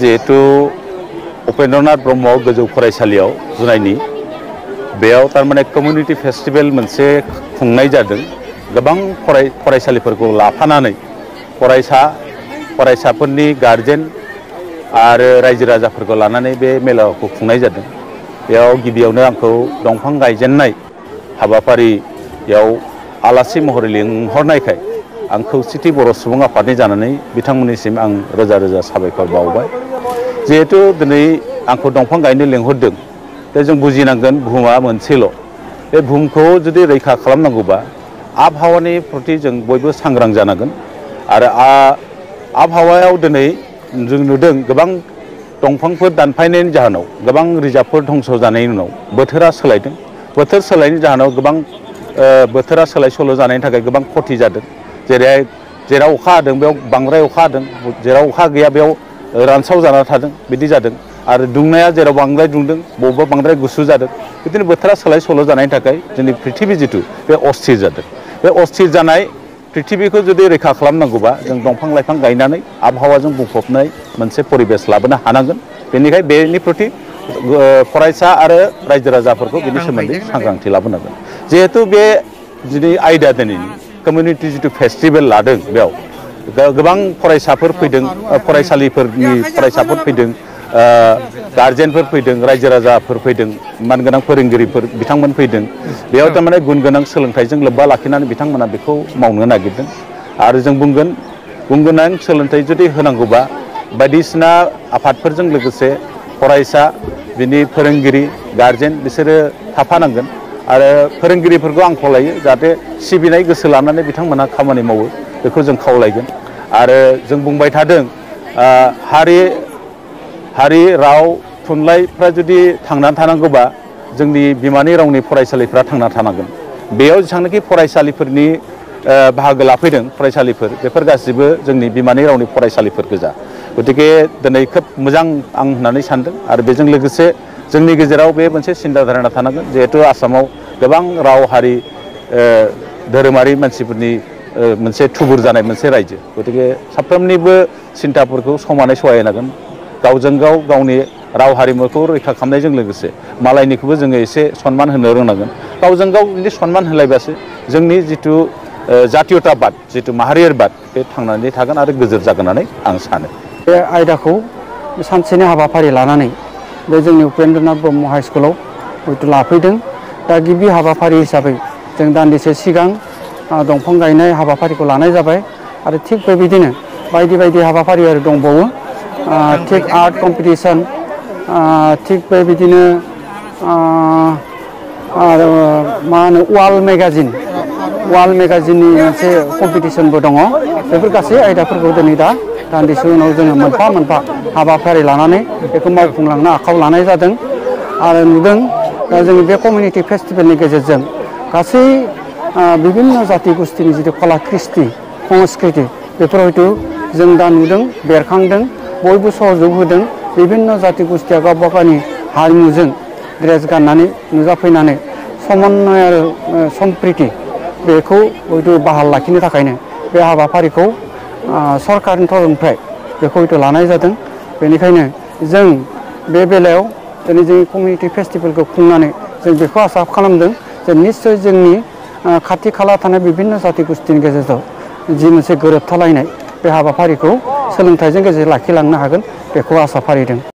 जिहेतु उपेन्द्रनाथ ब्रह्म गोजौ फरायसालियाव जुनायनि बेयाव तारमाने कम्युनिटी फेस्टिवल मोनसे खुंनाय जादों। गोबां फरायसालिफोरखौ लाफानानै फरायसाफोरनि गार्जेन आरो रायजो राजाफोरखौ लानानै बे मेलाखौ खुंनाय जादों। बेयाव गिबियावनो आंखौ दंफां गायजेननाय हाबाफारियाव आलासि महरै लिंहरनायखाय आं खौसेथि बर' सुबुं आफादनि जानानै बिथांमोननिसिम आं रोजा रोजा साबायखर बावबाय। जिहेतु दिनै आंखौ दंफां गायनो लिंहरदों, दा जों बुजिनांगोन बुहुमा मोनसेल'। बे बुहुमखौ जुदि रैखा खालामनांगौबा आबहावानि प्रति जों बयबो सांग्रां जानांगोन। आरो आबहावायाव दिनै जों नुदों गोबां दंफांफोर दानफायनायनि जाहोनाव गोबां रिजार्भफोर धंस जानायनि उनाव बोथोरा सोलायदों। बोथोर सोलायनायनि जाहोनाव गोबां बोथोरा सोलाय सोल' जानायनि थाखाय गोबां खथि जादों। जेराव अखा हादों बेयाव बांद्राय अखा हादों, जेराव अखा गैया बेयाव रानसाव जाना थादों, बिदि जादों। आरो दुंनाया जेराव बांद्राय दुंदों बबेबा बांद्राय गुसु जादों। बिदिनो बोथोरा सोलाय सोल' जानायनि थाखाय जोंनि प्रिथिबि जिथु बे अस्थिर जादों। बे अस्थिर जानाय प्रिथिबिखौ जुदि रैखा खालामनांगौबा जों दंफां लाइफां गायनानै आबहावाजों बुंफबनाय मोनसे परिबेस लाबोनो हानांगोन। बेनिखाय बेनि प्रति फरायसा आरो रायजो राजाफोरखौ बेनि सोमोन्दै सांग्रांथि लाबोनांगोन। जिहेतु बे दिनै आयदा दिनैनि कम्युनिटी जिथु फेस्टिभेल लादों, बेयाव गोबां फरायसाफोर फैदों, फरायसालिफोरनि फरायसाफोर फैदों, गार्जेनफोर फैदों, रायजो राजाफोर फैदों, मानगोनां फोरोंगिरिफोर बिथांमोन फैदों। बेयाव तारमाने गुन गोनां सोलोंथाइजों लोब्बा लाखिनानै बिथांमोना बेखौ मावनो नागिरदों। आरो जों बुंगोन गुन गोनां सोलोंथाइ जुदि होनांगौबा बायदिसिना आफादफोरजों लोगोसे फरायसा, बिनि फोरोंगिरि, गार्जेन बिसोरो थाफानांगोन। आरो फोरोंगिरिफोरखौ आं खावलायो जाहाथे सिबिनाय गोसो लानानै बिथांमोनहा खामानि मावो, बेखौ जों खावलायगोन। आरो जों बुंबाय थादों हारि राव थुनलाइफ्रा जुदि थांनानै थानांगौबा जोंनि बिमानि रावनि फरायसालिफ्रा थांना थानांगोन। बेयाव जेसेबांनाखि फरायसालिफोरनि बाहागो लाफैदों फरायसालिफोर, बेफोर गासिबो जोंनि बिमानि रावनि फरायसालिफोर गोजा। गतिके दिनै खोब मोजां आं होननानै सानदों। आरो बेजों लोगोसे जोंनि गेजेराव बे मोनसे सिन्था धारणा थानांगोन, जिहेतु आसामाव गोबां राव हारि धोरोमारि मानसिफोरनि मोनसे थुबुर जानाय मोनसे रायजो। गतिके साफ्रोमनिबो सिन्थाफोरखौ समानै सहायनांगोन। गावजों गाव गावनि राव हारिमुखौ रैखा खालामनायजों लोगोसे मालायनिखौबो जोङो एसे सनमान होनो रोंनांगोन। गावजों गाव जुदि सनमान होलायबासो जोंनि जिथु जातीयताबाद, जिथु माहारियारिबाद, बे थांनानै थागोन आरो गोजोर जागोन होननानै आं सानो। बे आयदाखौ सानसेनि हाबाफारि लानानै बे जोंनि उपेन्द्रनाथ ब्रह्म हाइ स्कुलाव हयथ' लाफैदों। दा गिबि हाबाफारि हिसाबै जों दान्दिसे सिगां दंफां गायनाय हाबाफारिखौ लानाय जाबाय। आरो थिग बेबायदिनो बायदि बायदि हाबाफारि आरो दंबावो। थिग आर्ट कम्पिटिसन, थिग बेबायदिनो आरो मा होनो वाल मेगाजिननि मोनसे कम्पिटिसनबो दङ। बेफोर गासै आयदाफोरखौ दिनै दान्दिसे उनाव जोङो मोनफा मोनफा हाबाफारि लानानै बेखौ मावफुंलांनो आखायाव लानाय जादों। आरो नुदों जोंनि बे कमिउनिटि फेस्टिभेलनि गेजेरजों गासै बिभिन्न जाति गोष्ठीनि जिथु कला कृष्टि संस्कृति बेफोर हयथ' जों दा नुदों, बेरखांदों, बयबो सहयोग होदों। बिभिन्न जाति गोष्ठीया गावबा गावनि हारिमुजों ड्रेस गाननानै नुजाफैनानै समन्वय आरो सम्प्रिति बेखौ हयथ' बाहाल लाखिनो थाखायनो बे हाबाफारिखौ सरकारनि थरफनिफ्राय बेखौ हयथ' लानाय जादों। बेनिखायनो जों बे बेलायाव दिनै जोंनि कमिउनिटि फेस्टिभेलखौ खुंनानै जों बेखौ आसा खालामदों जे निस्सय जोंनि खाथि खाला थानाय बिभिन्न जाति गोष्ठीनि गेजेराव जि मोनसे गोरोबथालायनाय बे हाबाफारिखौ सोलोंथाइजों गेजेरजों लाखिलांनो हागोन, बेखौ आसा फारिदों।